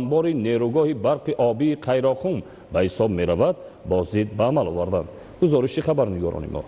Обанбори нерӯгоҳи барқи обии Қайроққум ба ҳисоб меравад, боздид ба амал оварданд. Гузориши хабарнигорони мо.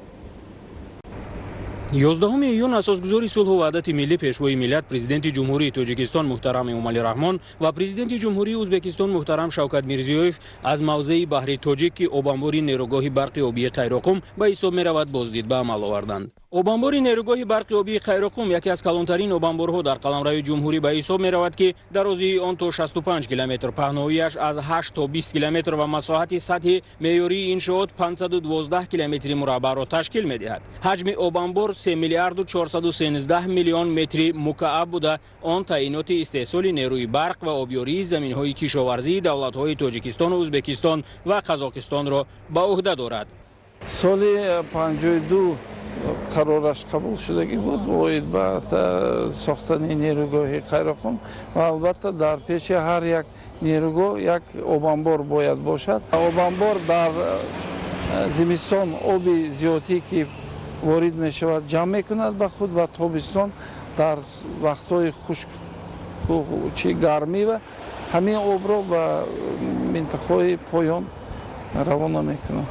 11 июн асосгузори сулҳу ваҳдати миллӣ, Пешвои миллат, Президенти Ҷумҳурии Тоҷикистон муҳтарам Эмомалӣ Раҳмон ва Президенти Ҷумҳурии Ӯзбекистон муҳтарам Шавкат Мирзиёев аз мавзеи Баҳри Тоҷик, ки обанбори нерӯгоҳи барқи обии Қайроққум ба ҳисоб меравад, боздид ба амал оварданд. Обанбори нерӯгоҳи барқи обии Қайроққум яке аз калонтарин обанборҳо дар қаламрави ҷумҳурӣ ба ҳисоб меравад, ки дарозии он то 65 километр, паҳноияш аз 8 то 20 километр ва масоҳати сатҳи меъёрии иншоот 512 километри мураббаъро ташкил медиҳад. Ҳаҷми обанбор 3 миллиарду 413 миллион метри мукааб буда, он таъиноти истеҳсоли нерӯи барқ ва обёрии заминҳои кишоварзии давлатҳои Тоҷикистону Ӯзбекистон ва Қазоқистонро ба ӯҳда дорад. Соли 52 қарораш қабул шудагӣ буд оид ба сохтани нерӯгоҳи Қайроққум ва албатта дар пеши ҳар як нерӯгоҳ як обанбор бояд бошад. Обанбор дар зимистон оби зиёдӣ, ки ворид мешавад, ҷамъ мекунад ба худ ва тобистон дар вақтҳои хушк чи гармӣ ва ҳамин обро ба минтақаҳои поён равона мекунад.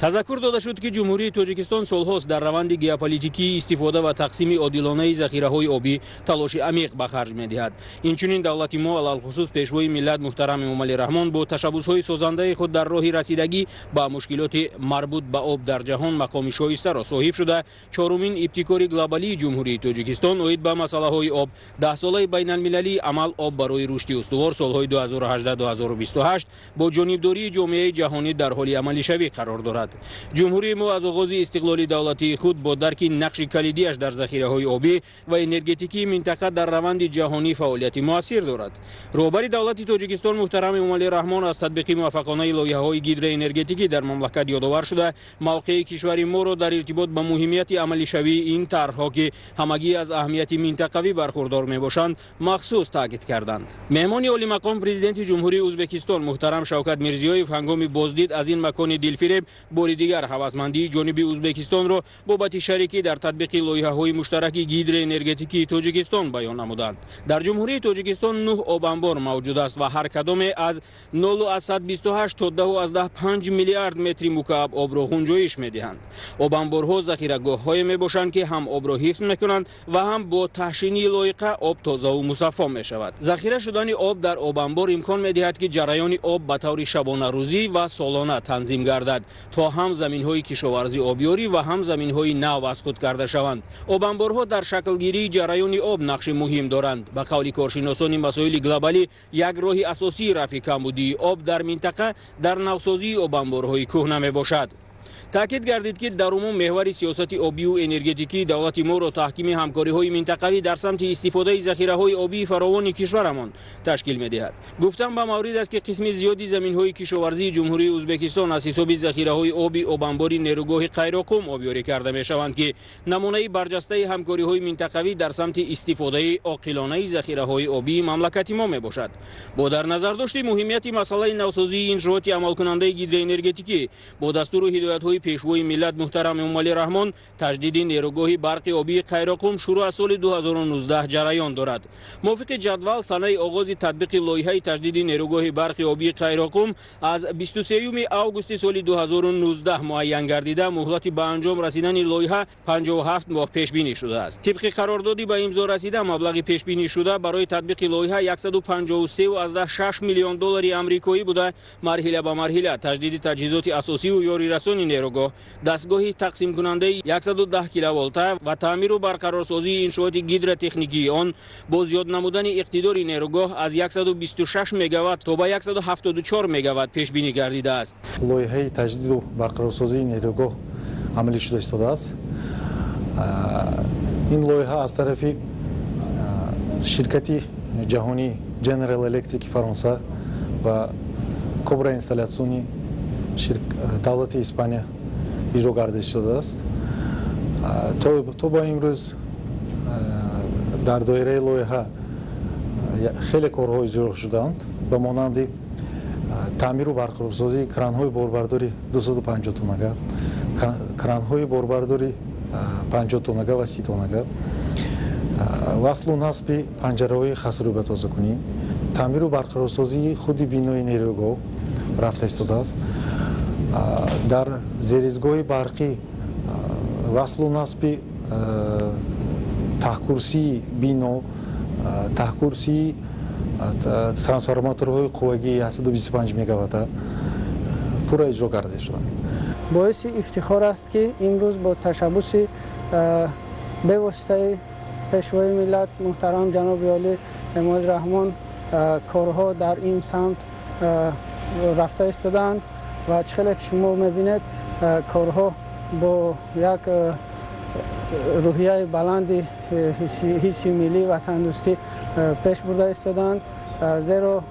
Тазаккур дода шуд, ки Ҷумҳурии Тоҷикистон солҳост дар раванди геополитикии истифода ва тақсими одилонаи захираҳои обӣ талоши амиқ ба харҷ медиҳад. Инчунин давлати мо, алалхусус Пешвои миллат муҳтарам Эмомалӣ Раҳмон, бо ташаббусҳои созандаи худ дар роҳи расидагӣ ба мушкилоти марбут ба об дар ҷаҳон мақоми шоистаро соҳиб шуда, чорумин ибтикори глобалии Ҷумҳурии Тоҷикистон оид ба масъалаҳои об, Даҳсолаи байналмилалии амал «Об барои рушди устувор» солҳои 2018-2028 бо ҷонибдории ҷомеаи ҷаҳонӣ дар ҳоли амалишавӣ қарор дорад. Ҷумҳурии мо аз оғози истиқлоли давлатии худ бо дарки нақши калидиаш дар захираҳои обӣ ва энергетикии минтақа дар раванди ҷаҳонӣ фаъолияти муассир дорад. Роҳбари давлати Тоҷикистон муҳтарам Эмомалӣ Раҳмон аз татбиқи муваффақонаи лоиҳаҳои гидроэнергетикӣ дар мамлакат ёдовар шуда, мавқеи кишвари моро дар иртибот ба муҳимияти амалишавии ин тарҳҳо, ки ҳамагӣ аз аҳамияти минтақавӣ бархурдор мебошанд, махсус таъкид карданд. Меҳмони олимақом, Президенти Ҷумҳурии Ӯзбекистон муҳтарам Шавкат Мирзиёев, ҳангоми боздид аз ин макони дилфиреб бори дигар ҳавасмандии ҷониби Ӯзбекистонро бобати шарикӣ дар татбиқи лоиҳаҳои муштараки гидроэнергетикии Тоҷикистон баён намуданд. Дар Ҷумҳурии Тоҷикистон нӯҳ обанбор мавҷуд аст ва ҳар кадоме аз 0,28 то 10,5 миллиард метри мукааб обро ғунҷоиш медиҳанд. Обанборҳо захирагоҳҳое мебошанд, ки ҳам обро ҳифз мекунанд ва ҳам бо таҳшинии лоиқа об тозаву мусаффо мешавад. Захира шудани об дар обанбор имкон медиҳад, ки ҷараёни об ба таври шабонарӯзӣ ва солона танзим гардад, то ҳам заминҳои кишоварзӣ обёрӣ ва ҳам заминҳои нав аз худ карда шаванд. Обанборҳо дар шаклгирии ҷараёни об нақши муҳим доранд. Ба қавли коршиносони масоили глобалӣ, як роҳи асосии рафъи камбудии об дар минтақа дар навсозии обанборҳои кӯҳна мебошад. Таъкид гардид, ки дар умум меҳвари сиёсати обию энергетикии давлати моро таҳкими ҳамкориҳои минтақавӣ дар самти истифодаи захираҳои обии фаровони кишварамон ташкил медиҳад. Гуфтан ба маврид аст, ки қисми зиёди заминҳои кишоварзии Ҷумҳурии Ӯзбекистон аз ҳисоби захираҳои оби обанбори нерӯгоҳи Қайроққум обёрӣ карда мешаванд, ки намунаи барҷастаи ҳамкориҳои минтақавӣ дар самти истифодаи оқилонаи захираҳои обии мамлакати мо мебошад. Бо дар назардошти муҳимияти масъалаи навсозии иншооти амалкунандаи гидроэнергетикӣ, бо дастуру ҳидоятҳои Пешвои миллат муҳтарам Эмомалӣ Раҳмон таҷдиди нерӯгоҳи барқи обии Қайроққум шурӯъ аз соли 2019 ҷараён дорад. Мувофиқи ҷадвал, санаи оғози татбиқи лоиҳаи таҷдиди нерӯгоҳи барқи обии Қайроққум аз 23 августи соли 2019 муайян гардида, муҳлати ба анҷом расидани лоиҳа 57 моҳ пешбинӣ шудааст. Тибқи қарордоди ба имзо расида, маблағи пешбинӣшуда барои татбиқи лоиҳа 153,6 миллион доллари амрикоӣ буда, марҳила ба марҳила таҷдиди таҷҳизоти асосиву ёрирасони нерӯгоҳ, дастгоҳи тақсимкунандаи 110 киловолта ва таъмиру барқарорсозии иншооти гидротехникии он бо зиёд намудани иқтидори нерӯгоҳ аз 126 мегаватт то ба 174 мегаватт пешбинӣ гардидааст. Лоиҳаи таҷдиду барқарорсозии нерӯгоҳ амалӣ шуда истодааст. Ин лоиҳа аз тарафи ширкати ҷаҳонӣ General Electric Фаронса ва Кобра Инсталляциони давлати Испания иҷро гардида шудааст. То ба имрӯз дар доираи лоиҳа хеле корҳо иҷро шудаанд, ба монанди таъмиру барқарорсозии кранҳои борбардори 250 тоннага, кранҳои борбардори 50 тоннага ва 30 тоннага, васлу насби панҷараҳои хасрӯбатозакунӣ. Таъмиру барқарорсозии худи бинои нерӯгоҳ рафта истодааст. Дар зеризгоҳи барқӣ васлу насби таҳкурсии бино, таҳкурсии трансформаторҳои қуввагии 125 мегаватта пурра иҷро карда шуданд. Боиси ифтихор аст, ки имрӯз бо ташаббуси бевоситаи Пешвои миллат муҳтарам ҷаноби олӣ Эмомалӣ Раҳмон корҳо дар ин самт рафта истодаанд ва чӣ хеле ки шумо мебинед, корҳо бо як рӯҳияи баланди ҳисси миллӣ, ватандӯстӣ пеш бурда истодаанд, зеро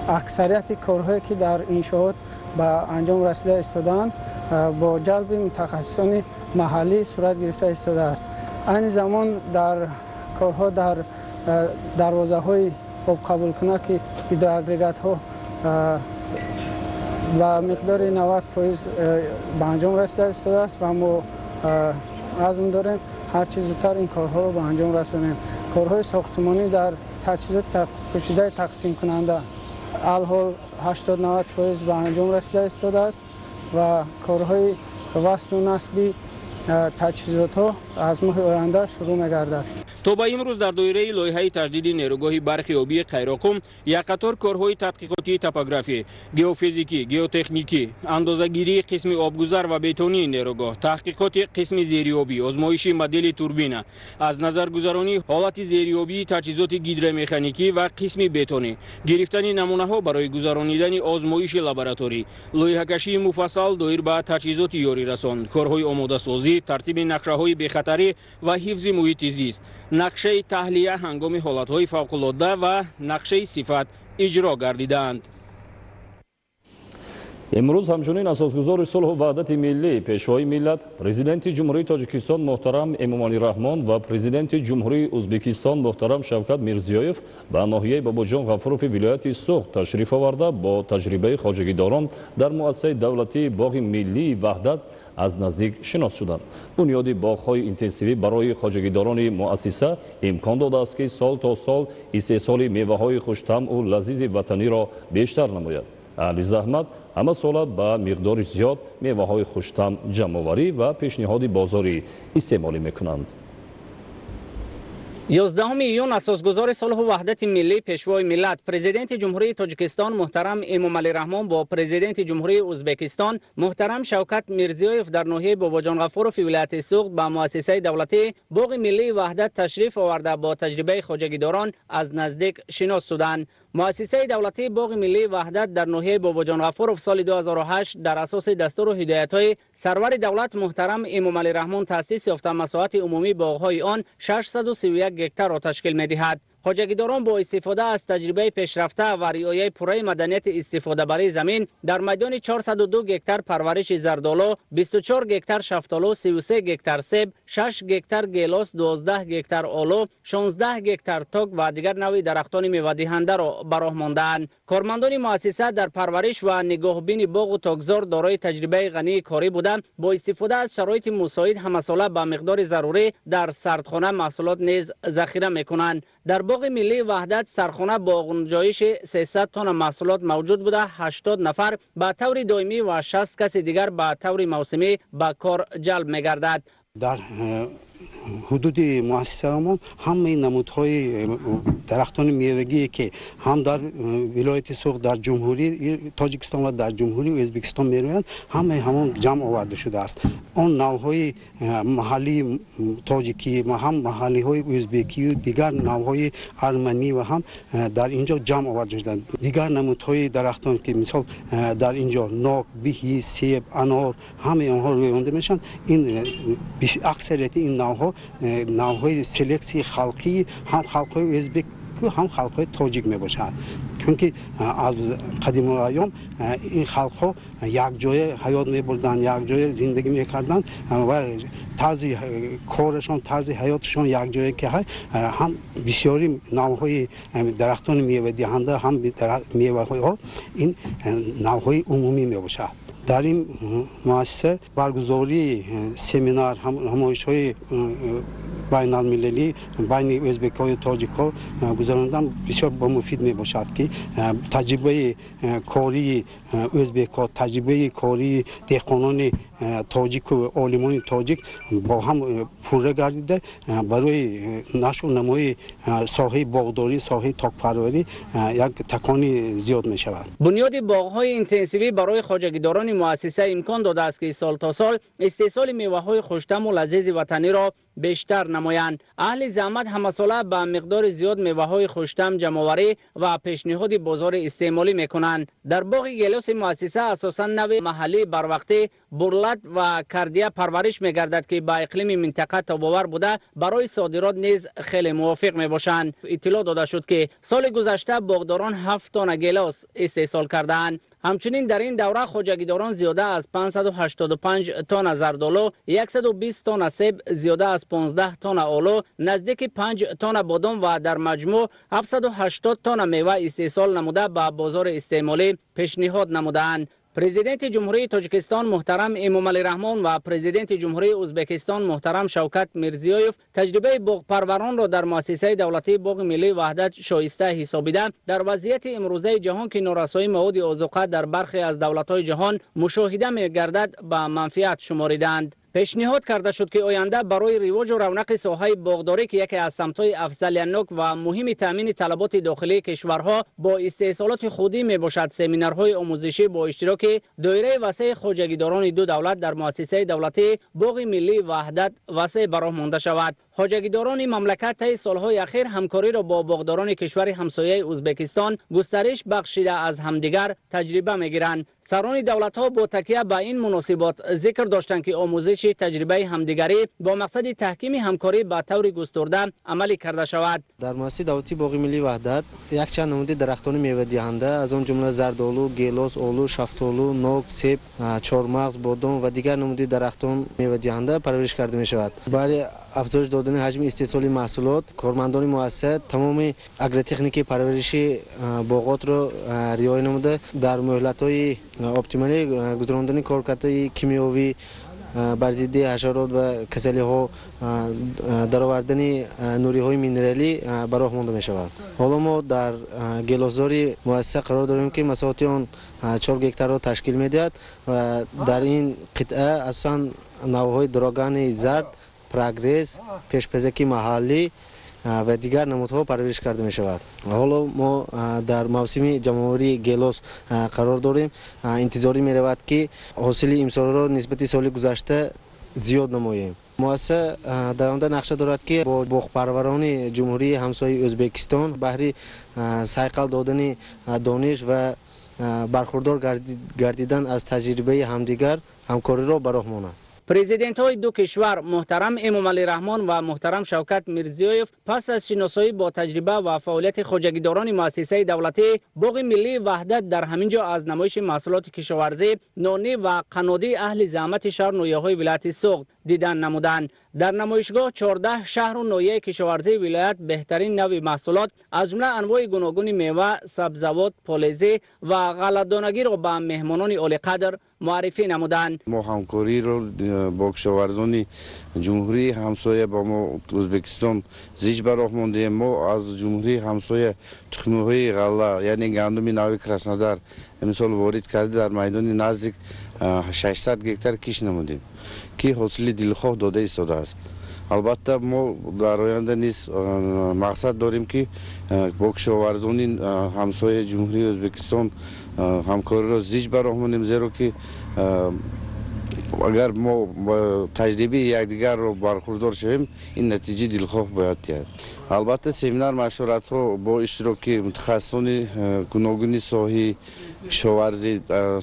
аксарияти корҳое, ки дар иншоот ба анҷом расида истодаанд, бо ҷалби мутахассисони маҳаллӣ сурат гирифта истодааст. Айни замон дар корҳо дар дарвозаҳои обқабулкунаки гидроагрегатҳо ба миқдори 90% ба анҷом расида истодааст ва мо азм дорем, ҳарчи зудтар ин корҳоро ба анҷом расонем. Корҳои сохтмонӣ дар таҷҳизоти пӯшидаи тақсимкунанда алҳол 80-90% ба анҷом расида истодааст ва корҳои васлу насби таҷҳизотҳо аз моҳи оянда шурӯъ мегардад. То ба имрӯз дар доираи лоиҳаи таҷдиди нерӯгоҳи барқи обии Қайроқум як қатор корҳои тадқиқотии топографӣ, геофизикӣ, геотехникӣ, андозагирии қисми обгузар ва бетонии нерӯгоҳ, таҳқиқоти қисми зериобӣ, озмоиши модели турбина, аз назаргузаронии ҳолати зериобии таҷҳизоти гидромеханикӣ ва қисми бетонӣ, гирифтани намунаҳо барои гузаронидани озмоиши лабораторӣ, лоиҳакашии муфассал доир ба таҷҳизоти ёрирасон, корҳои омодасозӣ, тартиби нақшаҳои бехатарӣ ва ҳифзи муҳити зист, нақшаи таҳлия ҳангоми ҳолатҳои фавқулодда ва нақшаи сифат иҷро гардидаанд. Имрӯз ҳамчунин асосгузори сулҳу ваҳдати миллӣ, Пешвои миллат, Президенти Ҷумҳурии Тоҷикистон муҳтарам Эмомалӣ Раҳмон ва Президенти Ҷумҳурии Ӯзбекистон муҳтарам Шавкат Мирзиёев ба ноҳияи Бобоҷон Ғафурови вилояти Суғд ташриф оварда, бо таҷрибаи хоҷагидорон дар муассисаи давлатии Боғи миллии Ваҳдат аз наздик шинос шуданд. Бунёди боғҳои интенсивӣ барои хоҷагидорони муассиса имкон додааст, ки сол то сол истеҳсоли меваҳои хуштамъу лазизи ватаниро бештар намояд. Аҳли заҳмат ҳама сола ба миқдори зиёд меваҳои хуштамъ ҷамъоварӣ ва пешниҳоди бозори истеъмолӣ мекунанд. 11 июн асосгузори сулҳу ваҳдати миллӣ, Пешвои миллат, Президенти Ҷумҳурии Тоҷикистон муҳтарам Эмомалӣ Раҳмон бо Президенти Ҷумҳурии Ӯзбекистон муҳтарам Шавкат Мирзиёев дар ноҳияи Бобоҷон Ғафурови вилояти Суғд ба муассисаи давлатии Боғи миллии Ваҳдат ташриф оварда, бо таҷрибаи хоҷагидорон аз наздик шинос шуданд. Муассисаи давлатии Боғи миллии Ваҳдат дар ноҳияи Бобоҷон Ғафуров соли 2008 дар асоси дастуру ҳидоятҳои сарвари давлат муҳтарам Эмомалӣ Раҳмон таъсис ёфта, масоҳати умумии боғҳои он 631 гектарро ташкил медиҳад. Хоҷагидорон бо истифода аз таҷрибаи пешрафта ва риояи пурраи маданияти истифодабарии замин дар майдони 402 гектар парвариши зардолу, 24 гектар шафтолу, 33 гектар себ, 6 гектар гелос, 12 гектар олу, 16 гектар ток ва дигар навъи дарахтони мевадиҳандаро ба роҳ мондаанд. Кормандони муассиса дар парвариш ва нигоҳбини боғу токзор дорои таҷрибаи ғании корӣ буда, бо истифода аз шароити мусоид ҳамасола ба миқдори зарурӣ дар сардхона маҳсулот низ захира мекунанд. Дар Боғи миллии Ваҳдат сархона бо гунҷоиши 300 тонна маҳсулот мавҷуд буда, 80 нафар ба таври доимӣ ва 60 каси дигар ба таври мавсимӣ ба кор ҷалб мегардад. Дар ҳудуди муассисаамон ҳамаи намудҳои дарахтони мевагие, ки ҳам дар вилояти Суғд, дар Ҷумҳурии Тоҷикистон ва дар Ҷумҳурии Ӯзбекистон мерӯянд, ҳамаи ҳамон ҷамъ оварда шудааст. Он навъҳои маҳаллии тоҷикӣ ва ҳам маҳаллиҳои ӯзбекию дигар навъҳои арманӣ ва ҳам дар ин ҷо ҷамъ оварда шуданд. Дигар намудҳои дарахтон, ки мисол дар ин ҷо нок, биҳи, себ, анор, ҳамаи онҳо рӯёнда мешаванд. Ин аксарияти ин навъҳо навъҳои селексияи халқии ҳам халқҳои ӯзбеку, ҳам халқҳои тоҷик мебошад, чунки аз қадимулайём ин халқҳо якҷоя ҳаёт мебурданд, якҷоя зиндагӣ мекарданд ва тарзи корашон, тарзи ҳаёташон якҷоя ки ҳам бисёри навъҳои дарахтони мевадиҳанда, ҳам меваҳо ин навъҳои умумӣ мебошад. Дар ин муассиса баргузории семинар, ҳамоишҳои Байналмилалӣ байни ӯзбекҳою тоҷикҳо гузарондан бисёр ба муфид мебошад, ки таҷрибаи кории ӯзбекҳо, таҷрибаи кории деҳқонони тоҷику олимони тоҷик бо ҳам пурра гардида, барои нашу намои соҳаи боғдорӣ, соҳаи токпарварӣ як такони зиёд мешавад. Бунёди боғҳои интенсивӣ барои хоҷагидорони муассиса имкон додааст, ки сол то сол истеҳсоли меваҳои хуштаму лазизи ватаниро бештар намоянд. Аҳли заҳмат ҳамасола ба миқдори зиёд меваҳои хуштам ҷамъоварӣ ва пешниҳоди бозори истеъмолӣ мекунанд. Дар боғи гелоси муассиса асосан нави маҳаллии барвақтӣ Бурлат ва Кардия парвариш мегардад, ки ба иқлими минтақа тобовар буда, барои содирот низ хеле мувофиқ мебошанд. Иттилоъ дода шуд, ки соли гузашта боғдорон 7 тонна гелос истеҳсол кардаанд. Ҳамчунин дар ин давра хоҷагидорон зиёда аз 585 тонна зардолу, 120 тонна себ, зиёда аз 15 тонна олу, наздики 5 тонна бодом ва дар маҷмӯъ 780 тонна мева истеҳсол намуда, ба бозори истеъмолӣ пешниҳод намудаанд. Президенти Ҷумҳурии Тоҷикистон муҳтарам Эмомалӣ Раҳмон ва Президенти Ҷумҳурии Ӯзбекистон муҳтарам Шавкат Мирзиёев таҷрибаи боғпарваронро дар муассисаи давлатии Боғи миллии Ваҳдат шоиста ҳисобида, дар вазъияти имрӯзаи ҷаҳон, ки норасоии маводи озуқа дар бархе аз давлатҳои ҷаҳон мушоҳида мегардад, ба манфиат шумориданд. Пешниҳод карда шуд, ки оянда барои ривоҷу равнақи соҳаи боғдорӣ, ки яке аз самтҳои афзалиятнок ва муҳими таъмини талаботи дохилии кишварҳо бо истеҳсолоти худӣ мебошад, семинарҳои омӯзишӣ бо иштироки доираи васеи хоҷагидорони ду давлат дар муассисаи давлатии Боғи миллии Ваҳдат васеъ ба роҳ монда шавад. Хоҷагидорони мамлакат таи солҳои ахир ҳамкориро бо боғдорони кишвари ҳамсояи Ӯзбекистон густариш бахшида, аз ҳамдигар таҷриба мегиранд. Сарони давлатҳо бо такя ба ин муносибот зикр доштанд, ки омӯзиши таҷрибаи ҳамдигарӣ бо мақсади таҳкими ҳамкорӣ ба таври густурда амалӣ карда шавад. Дар муассисаи давлатии Боғи миллии Ваҳдат якчанд намуди дарахтони мевадиҳанда, аз он ҷумла зардолу, гелос, олу, шафтолу, нок, себ, чормағз, бодом ва дигар намуди дарахтон мевадиҳанда парвариш карда мешавад. Баҳри афзоиш додани ҳаҷми истеҳсоли маҳсулот кормандони муассиса тамоми агротехникаи парвариши боғотро риоя намуда, дар муҳлатҳои оптималӣ гузарондани коркардҳои кимиёвӣ бар зидди ҳашарот ва касалиҳо, даровардани нуриҳои минералӣ ба роҳ монда мешавад. Ҳоло мо дар гелосзори муассиса қарор дорем, ки масоҳати он 4 гектарро ташкил медиҳад ва дар ин қитъа асосан навъҳои дрогани зард, Прогресс, пешпазаки маҳаллӣ ва дигар намудҳо парвариш карда мешавад. Ҳоло мо дар мавсими ҷамъоварии гелос қарор дорем. Интизорӣ меравад, ки ҳосили имсолро нисбати соли гузашта зиёд намоем. Муассиса дар оянда нақша дорад, ки бо боғпарварони ҷумҳурии ҳамсояи Ӯзбекистон баҳри сайқал додани дониш ва бархурдор гардидан аз таҷрибаи ҳамдигар ҳамкориро ба роҳ монад. Президентҳои ду кишвар муҳтарам Эмомалӣ Раҳмон ва муҳтарам Шавкат Мирзиёев пас аз шиносоӣ бо таҷриба ва фаъолияти хоҷагидорони муассисаи давлатии Боғи миллии Ваҳдат дар ҳамин ҷо аз намоиши маҳсулоти кишоварзӣ, нонӣ ва қаннодии аҳли заҳмати шаҳру ноҳияҳои вилояти Суғд дидан намуданд. Дар намоишгоҳ 14 шаҳру ноҳияи кишоварзии вилоят беҳтарин навъи маҳсулот, аз ҷумла анвои гуногуни мева, сабзавот, полезӣ ва ғалладонагиро ба меҳмонони олиқадр муаррифӣ намуданд. Мо ҳамкориро бо кишоварзони ҷумҳурии ҳамсоя ба мо Ӯзбекистон зич ба роҳ мондем. Мо аз ҷумҳурии ҳамсоя тухмиҳои ғалла, яъне гандуми нави Краснодар имсол ворид карда, дар майдони наздик 600 гектар кишт намудем, ки ҳосили дилхоҳ дода истодааст. Албатта, мо дар оянда низ мақсад дорем, ки бо кишоварзони ҳамсояи ҷумҳурии Ӯзбекистон ҳамкориро зич ба роҳ монем, зеро ки агар мо таҷрибаи якдигарро бархурдор шавем, ин натиҷаи дилхоҳ бояд диҳад. Албатта, семинар машваратҳо бо иштироки мутахассисони гуногуни соҳаи кишоварзӣ,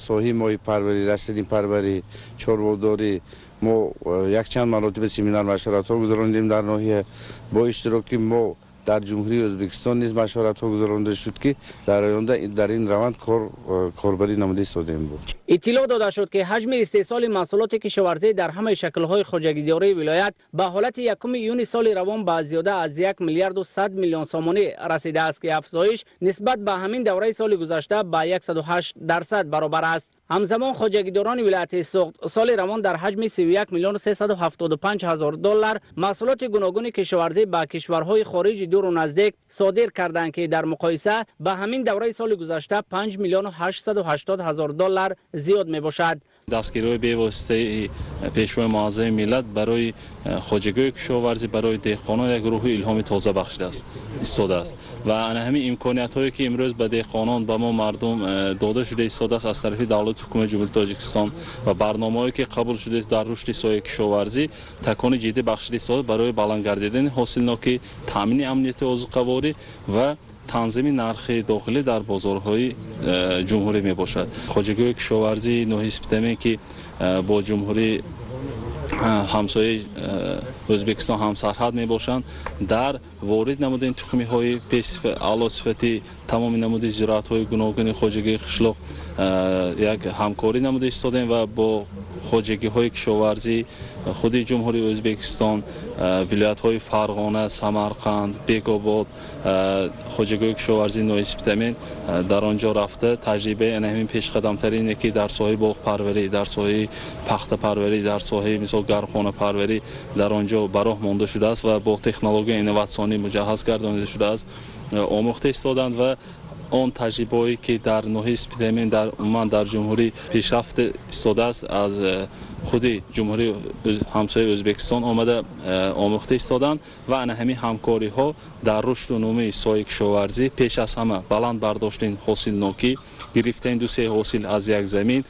соҳаи моҳипарварӣ, растанипарварӣ, чорводорӣ мо якчанд маротиба семинар машваратҳо гузарондем. Дар ноҳия бо иштироки мо дар Ҷумҳурии Ӯзбекистон низ машваратҳо гузаронда шуд, ки дар оянда дар ин раванд корбарӣ намуда истодаем буд. Иттилоъ дода шуд, ки ҳаҷми истеҳсоли маҳсулоти кишоварзӣ дар ҳамаи шаклҳои хоҷагидории вилоят ба ҳолати 1 июни соли равон ба зиёда аз 1 миллиарду 100 миллион сомонӣ расидааст, ки афзоиш нисбат ба ҳамин давраи соли гузашта ба 108% баробар аст. Ҳамзамон хоҷагидорони вилояти Суғд соли равон дар ҳаҷми 31 миллиону 375 ҳазор доллар маҳсулоти гуногуни кишоварзӣ ба кишварҳои хориҷи дуру наздик содир карданд, ки дар муқоиса ба ҳамин давраи соли гузашта 5 миллиону 880 ҳазор доллар зиёд мебошад. Дастгириҳои бевоситаи Пешвои муаззами миллат барои хоҷагиҳои кишоварзӣ, барои деҳқонон як рӯҳу илҳоми тоза бахшидааст истодааст ва ана ҳамин имкониятҳое ки имрӯз ба деҳқонон, ба мо мардум дода шуда истодааст аз тарафи давлати ҳукумати Ҷумҳурии Тоҷикистон ва барномаҳое ки қабул шудааст дар рушди соҳаи кишоварзӣ, такони ҷиддӣ бахшида истодааст барои баланд гардидани ҳосилнокӣ, таъмини амнияти озуқаворӣ ва танзими нархи дохилӣ дар бозорҳои ҷумҳурӣ мебошад. Хоҷагиҳои кишоварзии ноҳияи Спитамен, ки бо ҷумҳурии ҳамсояи Ӯзбекистон ҳамсарҳад мебошанд, дар ворид намудани тухмиҳои аълосифати тамоми намуди зироатҳои гуногуни хоҷагии қишлоқ як ҳамкорӣ намуда истодаем ва бо хоҷагиҳои кишоварзии худи Ҷумҳурии Ӯзбекистон, вилоятҳои Фарғона, Самарқанд, Бекобод, хоҷагиҳои кишоварзии ноҳияи Спитамен дар он ҷо рафта таҷрибаи ана ҳамин пешқадамтарине ки дар соҳаи боғпарварӣ, дар соҳаи пахтапарварӣ, дар соҳаи мисол гармхонапарварӣ дар он ҷо ба роҳ монда шудааст ва бо технологияи инноватсионӣ муҷаҳҳаз гардонида шудааст, омӯхта истоданд ва он таҷрибаҳое ки дар ноҳияи Спитамен, дар умуман дар ҷумҳурӣ пешрафт истодааст, аз худи ҷумҳурии ҳамсояи Ӯзбекистон омада омӯхта истоданд ва ана ҳамин ҳамкориҳо дар рушду нумӯи соҳаи кишоварзӣ, пеш аз ҳама баланд бардоштани ҳосилнокӣ, гирифтани ду се ҳосил аз як замин,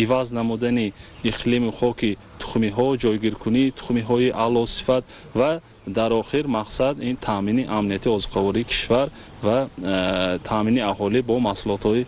иваз намудани иқлими хоки тухмиҳо, ҷойгиркунии тухмиҳои аълосифат ва дар охир мақсад ин таъмини амнияти озуқавории кишвар ва таъмини аҳолӣ бо маҳсулотҳои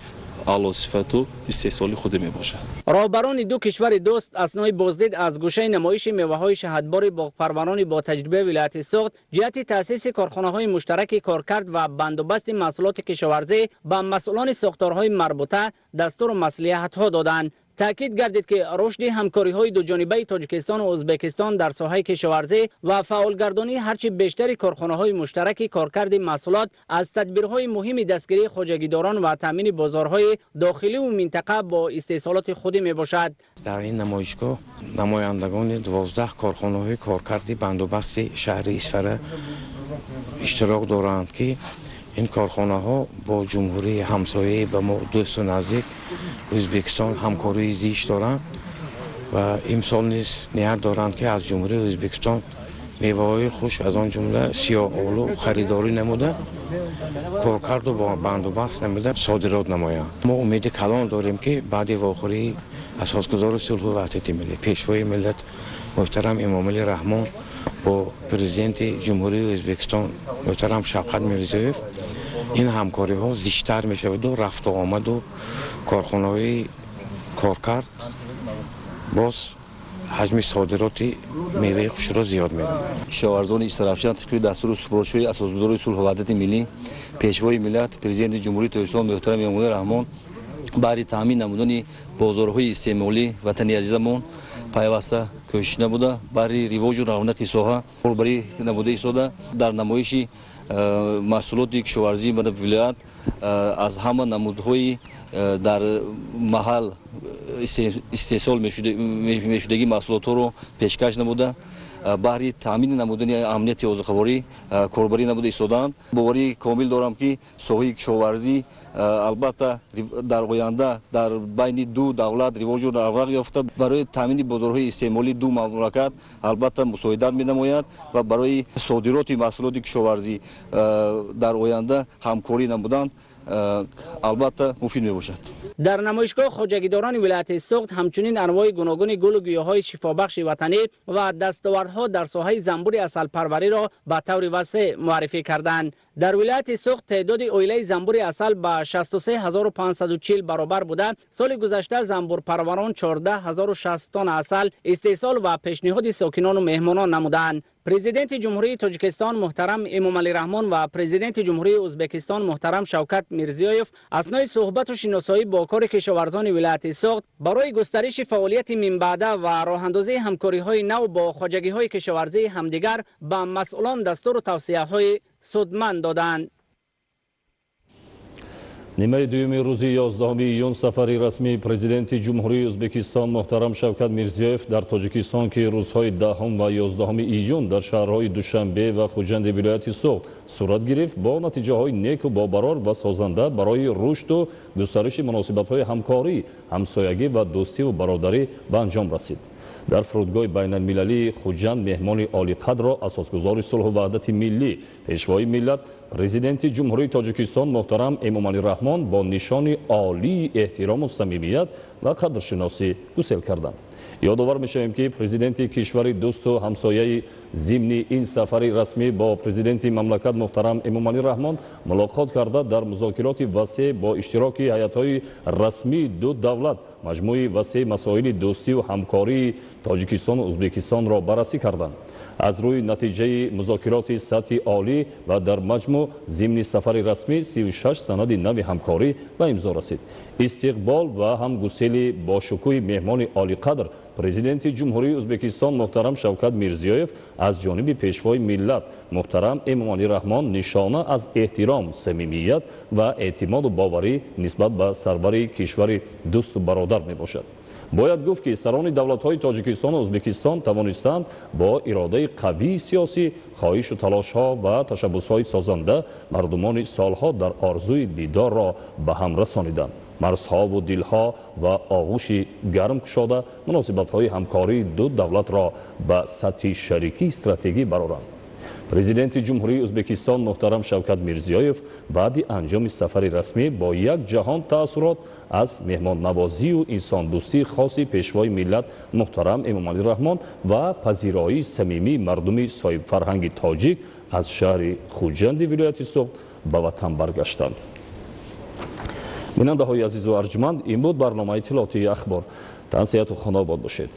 аълосифату истеҳсоли худӣ мебошад. Роҳбарони ду кишвари дӯст аснои боздид аз гӯшаи намоиши меваҳои шаҳдбори боғпарварони бо таҷрибаи вилояти Суғд ҷиҳати таъсиси корхонаҳои муштараки коркард ва бандубасти маҳсулоти кишоварзӣ ба масъулони сохторҳои марбута дастуру маслиҳатҳо доданд. Таъкид гардид, ки рушди ҳамкориҳои дуҷонибаи Тоҷикистону Ӯзбекистон дар соҳаи кишоварзӣ ва фаъолгардонии ҳарчи бештари корхонаҳои муштараки коркарди маҳсулот аз тадбирҳои муҳими дастгирии хоҷагидорон ва таъмини бозорҳои дохиливу минтақа бо истеҳсолоти худӣ мебошад. Дар ин намоишгоҳ намояндагони 12 корхонаҳои коркарди бандубасти шаҳри Исфара иштирок доранд, ки ин корхонаҳо бо ҷумҳурии ҳамсояи ба мо дӯсту наздик Ӯзбекистон ҳамкории зич доранд ва имсол низ ният доранд, ки аз ҷумҳурии Ӯзбекистон меваҳои хушк, аз он ҷумла сиёҳолу харидорӣ намуда, коркарду бандубаст намуда содирот намоянд. Мо умеди калон дорем, ки баъди вохӯрии асосгузори сулҳу ваҳдати миллӣ, Пешвои миллат муҳтарам Эмомалӣ Раҳмон бо президенти Ҷумҳурии Ӯзбекистон муҳтарам Шавкат Мирзиёев ин ҳамкориҳо зичтар мешаваду рафту омаду корхонаҳои коркард боз ҳаҷми содироти меваи хушкро зиёд менамояд. Кишоварзони Истарафшан тибқи дастуру супоришҳои асосгузори сулҳу ваҳдати миллӣ, Пешвои миллат, Президенти Ҷумҳурии Тоҷикистон муҳтарам Эмомалӣ Раҳмон баҳри таъмин намудани бозорҳои истеъмолӣ ватани азизамон пайваста кӯшиш намуда, баҳри ривоҷу равнақи соҳа корбарӣ намуда истода, дар намоиши маҳсулоти кишоварзии вилоят аз ҳама намудҳои дар маҳал истеҳсол мешудагии маҳсулотҳоро пешкаш намуда, баҳри таъмини намудани амнияти озуқаворӣ корбарӣ намуда истодаанд. Боварии комил дорам, ки соҳаи кишоварзӣ албатта дар оянда дар байни ду давлат ривоҷу равнақ ёфта, барои таъмини бозорҳои истеъмолии ду мамлакат албатта мусоидат менамояд ва барои содироти маҳсулоти кишоварзӣ дар оянда ҳамкорӣ намудан албатта муфид мебошад. Дар намоишгоҳ хоҷагидорони вилояти Суғд ҳамчунин анвои гуногуни гулу гиёҳҳои шифобахши ватанӣ ва дастовардҳо дар соҳаи занбури асалпарвариро ба таври васеъ муаррифӣ карданд. Дар вилояти Суғд теъдоди оилаи занбури асал ба 63540 баробар буда, соли гузашта занбурпарварон 14060 тонна асал истеҳсол ва пешниҳоди сокинону меҳмонон намуданд. Президенти Ҷумҳурии Тоҷикистон муҳтарам Эмомалӣ Раҳмон ва Президенти Ҷумҳурии Ӯзбекистон муҳтарам Шавкат Мирзиёев аснои суҳбату шиносоӣ бо кори кишоварзони вилояти Суғд барои густариши фаъолияти минбаъда ва роҳандозии ҳамкориҳои нав бо хоҷагиҳои кишоварзии ҳамдигар ба масъулон дастуру тавсияҳои судманд доданд. Нимаи дуюми рӯзи 11 июн сафари расмии президенти Ҷумҳурии Ӯзбекистон муҳтарам Шавкат Мирзиёев дар Тоҷикистон, ки рӯзҳои 10 ва 11 июн дар шаҳрҳои Душанбе ва Хуҷанди вилояти Суғд сурат гирифт, бо натиҷаҳои неку бобарор ва созанда барои рушду густариши муносибатҳои ҳамкорӣ, ҳамсоягӣ ва дӯстиву бародарӣ ба анҷом расид. Дар фурудгоҳи байналмилалии Хуҷанд меҳмони олиқадрро асосгузори сулҳу ваҳдати миллӣ, пешвои миллат, президенти Ҷумҳурии Тоҷикистон муҳтарам Эмомалӣ Раҳмон бо нишони олии эҳтирому самимият ва қадршиносӣ гусел карданд. Ёдовар мешавем, ки президенти кишвари дӯсту ҳамсояи зимни ин сафари расмӣ бо президенти мамлакат муҳтарам Эмомалӣ Раҳмон мулоқот карда, дар музокироти васеъ бо иштироки ҳайатҳои расмии ду давлат маҷмӯи васеи масоили дӯстиву ҳамкории Тоҷикистону Ӯзбекистонро баррасӣ карданд. Аз рӯи натиҷаи музокироти сатҳи олӣ ва дар маҷмӯъ зимни сафари расмӣ 36 санади нави ҳамкорӣ ба имзо расид. Истиқбол ва ҳамгусели бошукӯҳи меҳмони олиқадр президенти Ҷумҳурии Ӯзбекистон муҳтарам Шавкат Мирзиёев аз ҷониби пешвои миллат муҳтарам Эмомалӣ Раҳмон нишона аз эҳтиром, самимият ва эътимоду боварӣ нисбат ба сарвари кишвари дӯсту бародар мебошад. Бояд гуфт, ки сарони давлатҳои Тоҷикистону Ӯзбекистон тавонистанд бо иродаи қавии сиёсӣ, хоҳишу талошҳо ва ташаббусҳои созанда мардумони солҳо дар орзуи дидорро ба ҳам расониданд. Марзҳову дилҳо ва оғӯши гарм кушода муносибатҳои ҳамкории ду давлатро ба сатҳи шарикии стратегӣ бароранд. Президенти Ҷумҳурии Ӯзбекистон муҳтарам Шавкат Мирзиёев баъди анҷоми сафари расмӣ бо як ҷаҳон таассурот аз меҳмоннавозию инсондӯстии хоси пешвои миллат муҳтарам Эмомалӣ Раҳмон ва пазироии самимии мардуми соҳибфарҳанги тоҷик аз шаҳри Хуҷанди вилояти Суғд ба ватан баргаштанд. Бинандаҳои азизу арҷманд, ин буд барномаи иттилоотии Ахбор. Тансиҳату хонобод бошед.